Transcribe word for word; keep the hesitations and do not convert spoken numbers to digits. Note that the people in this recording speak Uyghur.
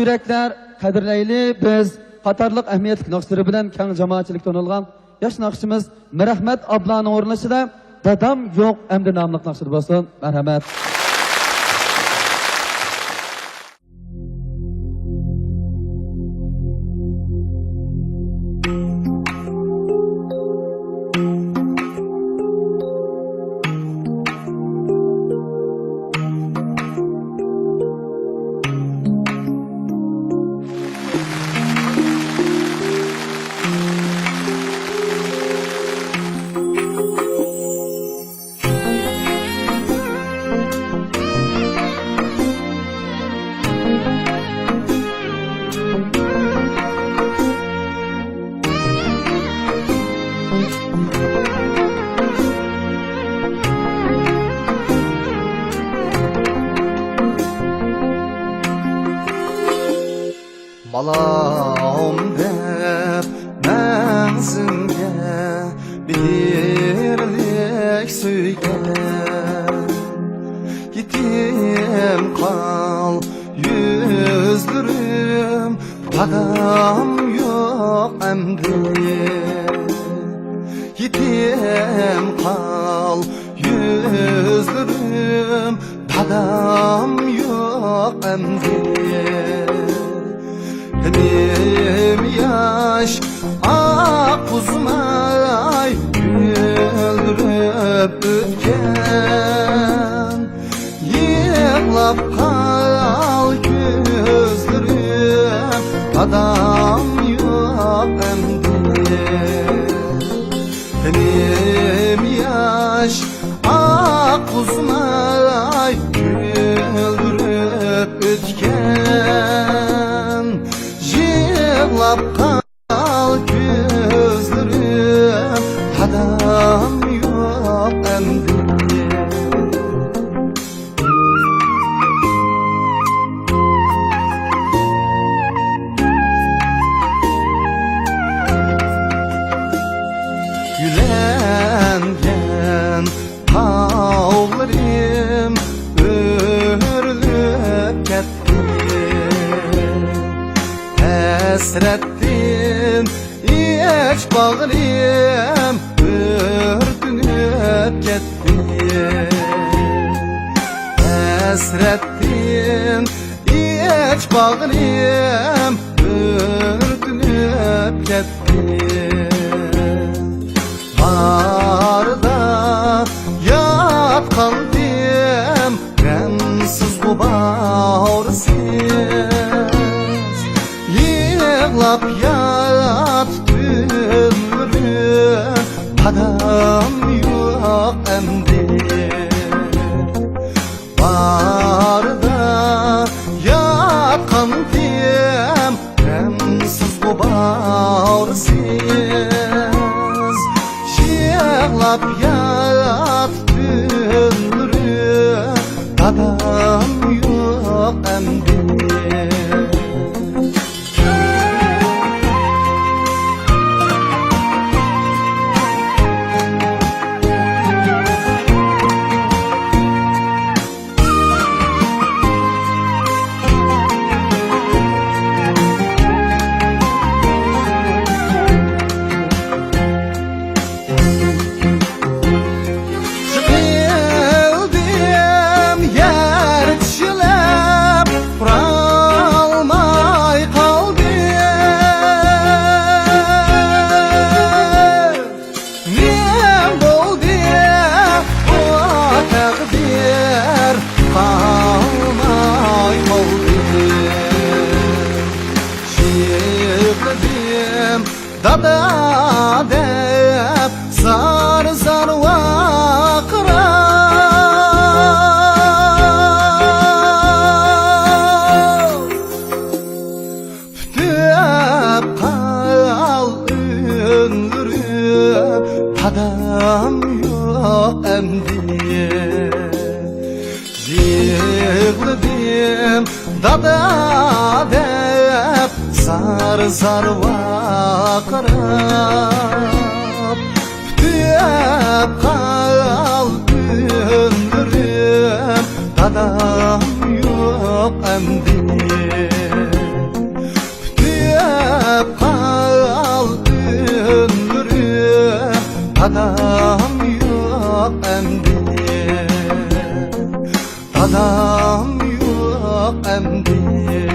يۈرەكلەر قەدىرلەيلى بىز قاتارلىق ئەھمىيەتلىك ناخشىلىرى بىلەن كەڭ جامائەتچىلىككە تونۇلغان ياش ناخشىمىز مىرئەخمەت ئابلانىڭ ئورۇنلىشىدا دادام يوق ئەمدى ناملىق ناخشىدا بولسۇن. مەرھەمەت. بالام دەپ مەڭزىمگە بېرىلىك سۆيگەن، يېتىم قال يۈزلىرىم، دادام يوق ئەمدى. يېتىم قال يۈزلىرىم، دادام يوق ئەمدى. نېمە ياش ئاققۇزماي كۈلدۈرۈپ ئۆتكەن، يىغلاپ قال كۆزلىرىم، دادام يوق ئەمدى. نېمە ياش ئاققۇزماي كۈلدۈرۈپ ئۆتكەن، يىغلاپ قال كۆزلىرىم، دادام يوق ئەمدى. گۈللەنگەن تاغلىرىم ئۆرۈلۈپ كەتتى. ھەسرەتتىن ئىچ باغرىم ئۆرتىنىپ كەتتى. ھەسرەتتىن ئىچ باغرىم ئۆرتىنىپ كەتتى. باردا يات قالدىم غەمسىز، غۇبارسىز، يىغلاپ يات تۈنلىرىم، دادام يوق ئەمدى. باردا ياتقان دېيەم، غەمسىز، غۇبارسىز، يىغلاپ يات تۈنلىرىم، دادام يوق ئەمدى. يىقىلدىم يەر چىشلەپ، تۇرالماي قالدىم. نېمە بولدى بۇ تەقدىر، قالماي قالدىم. يىغلىدىم دادا دەپ، زار-زار ۋارقىراپ. پۈتۈپ قال ئۈنلىرىم، دادام يوق ئەمدى. يىغلىدىم دادا دەپ، زار-زار ۋارقىراپ. پۈتۈپ قال ئۈنلىرىم، دادام يوق ئەمدى. دادام يوق ئەمدى، دادام يوق ئەمدى.